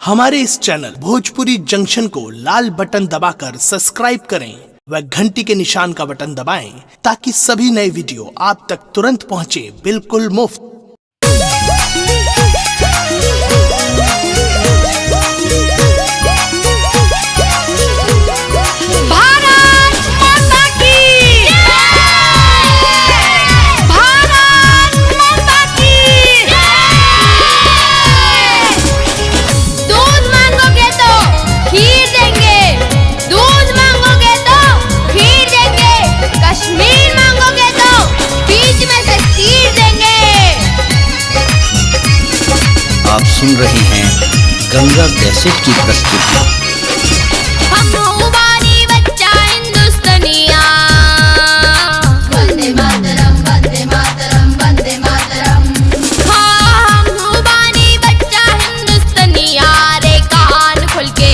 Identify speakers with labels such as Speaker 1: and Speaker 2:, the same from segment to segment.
Speaker 1: हमारे इस channel Bhojpuri junction को लाल button दबाकर सब्सक्राइब करें व घंटी के निशान का बटन दबाएं ताकि सभी नए वीडियो आप तक तुरंत पहुंचे बिल्कुल मुफ्त।
Speaker 2: भारत माता की भारत माता की। दूध मांगोगे तो खीर देंगे, दूध मांगोगे तो खीर देंगे, कश्मीर मांगोगे तो बीच में से चीर देंगे।
Speaker 3: आप सुन रहे हैं गंगा कैसेट की प्रस्तुति।
Speaker 2: हम उबारी बच्चा हिंदुस्तानिया,
Speaker 4: वंदे मातरम वंदे मातरम वंदे मातरम।
Speaker 2: हाँ हम उबारी बच्चा हिंदुस्तानिया। रे कान खोल के,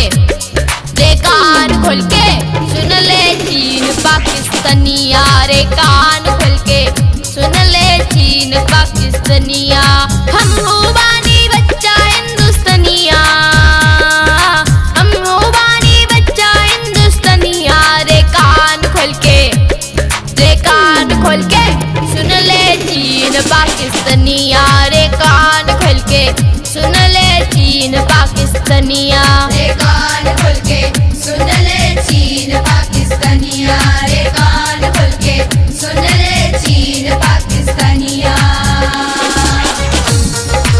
Speaker 2: रे कान खोल के सुन ले चीन पाकिस्तानिया, रे कान खोल के सुन ले चीन पाकिस्तानिया। हम उबारी बच्चा हिंदुस्तानिया, हम उबारी बच्चा हिंदुस्तानिया। रे कान खोल के, रे कान खोल के सुन ले चीन पाकिस्तानिया, रे कान खोल के सुन ले चीन पाकिस्तानिया।
Speaker 4: रे कान खोल के सुन ले चीन पाकिस्तानिया, रे कान खोल के सुन ले चीन पाकिस्तानिया।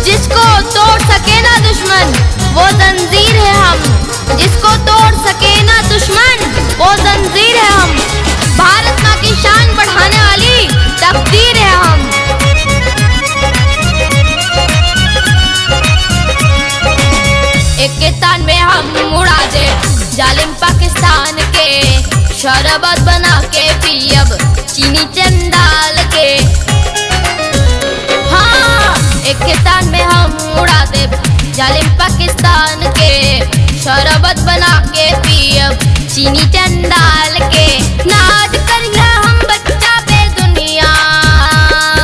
Speaker 2: जिसको तोड़ सके ना दुश्मन वो जंजीर है हम, जिसको तोड़ सके ना दुश्मन वो जंजीर है हम। भारत माँ की शान बढ़ाने वाली तकदीर है हम। एक तान में हम उड़ा दे जालिम पाकिस्तान के, शरबत बना के पियब चीनी चंडाल के। हाँ एक तान में हम उड़ा दे जालिम पाकिस्तान के, शरबत बना के पियब चीनी चंडाल के। नाच करिया हम बच्चा पे दुनिया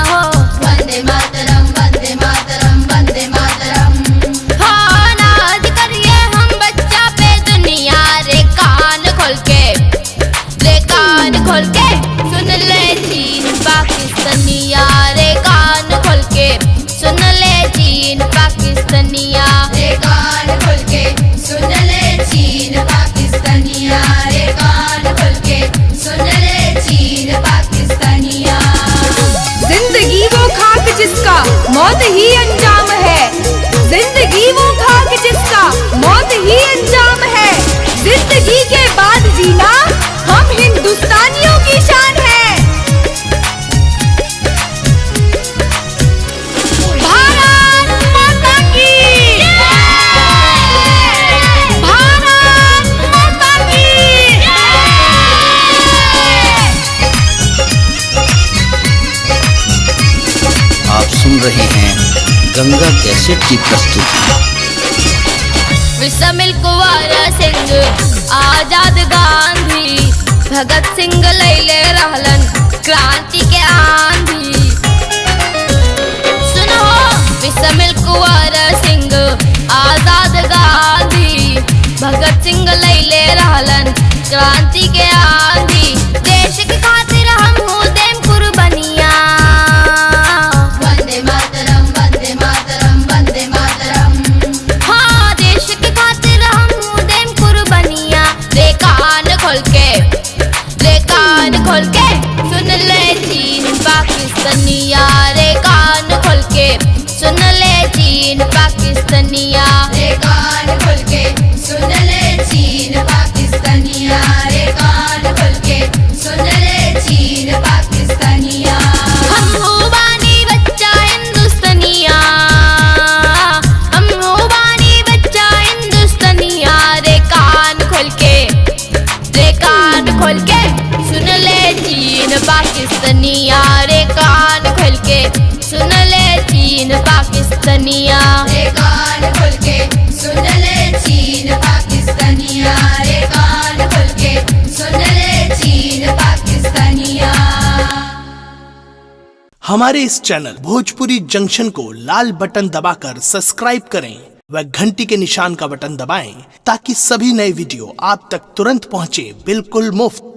Speaker 2: हो,
Speaker 4: वंदे मातरम वंदे मातरम वंदे मातरम।
Speaker 2: हाँ नाच करिए हम बच्चा पे दुनिया। रे कान खोल के, रे कान खोल के सुन ले चीन पाकिस्तानिया, रे कान खोल के सुन ले चीन पाकिस्तानिया।
Speaker 4: रे कान खोल के सुन ले चीन पाकिस्तानिया, रे कान खोल के सुन ले चीन पाकिस्तानिया।
Speaker 5: जिंदगी वो खाक जिसका मौत ही अंजाम है, जिंदगी वो खाक जिसका मौत ही अंजाम है। जिंदगी के बाद जीना हम हिंदुस्तानियों की शान है।
Speaker 2: भारत माता की, भारत माता की।
Speaker 3: आप सुन रहे हैं गंगा कैसेट की प्रस्तुति।
Speaker 2: बिस्मिल कुंवर सिंह आजाद गांधी, भगत सिंह लैले रहलन क्रांति के आंधी। सुनो बिस्मिल कुंवर सिंह आजाद गांधी, भगत सिंह लैले रहलन क्रांति के आंधी। देश के खातिर हम हो देम कुर्बानिया,
Speaker 4: वंदे मातरम वंदे मातरम वंदे मातरम।
Speaker 2: हाँ देश के खातिर हम देम कुर्बानिया। रे कान खोल के, रे कान खोल के सुन ले चीन पाकिस्तानिया, रे कान खोल के सुन ले चीन पाकिस्तानिया।
Speaker 4: रे कान खोल के सुन ले चीन पाकिस्तानिया, रे कान खोल के सुन ले चीन पाकिस्तानिया।
Speaker 2: हम उबानी बच्चा हिंदुस्तानिया, हम उबानी बच्चा हिंदुस्तानिया। रे कान खोल के, रे कान खोल के सुन ले चीन पाकिस्तानिया, रे कान खोल के सुन ले चीन पाकिस्तानिया।
Speaker 4: रे कान खोल के सुन ले चीन पाकिस्तानिया, रे कान खोल के सुन ले चीन पाकिस्तानिया।
Speaker 1: हमारे इस चैनल भोजपुरी जंक्शन को लाल बटन दबाकर सब्सक्राइब करें व घंटी के निशान का बटन दबाएं ताकि सभी नए वीडियो आप तक तुरंत पहुंचे बिल्कुल मुफ्त।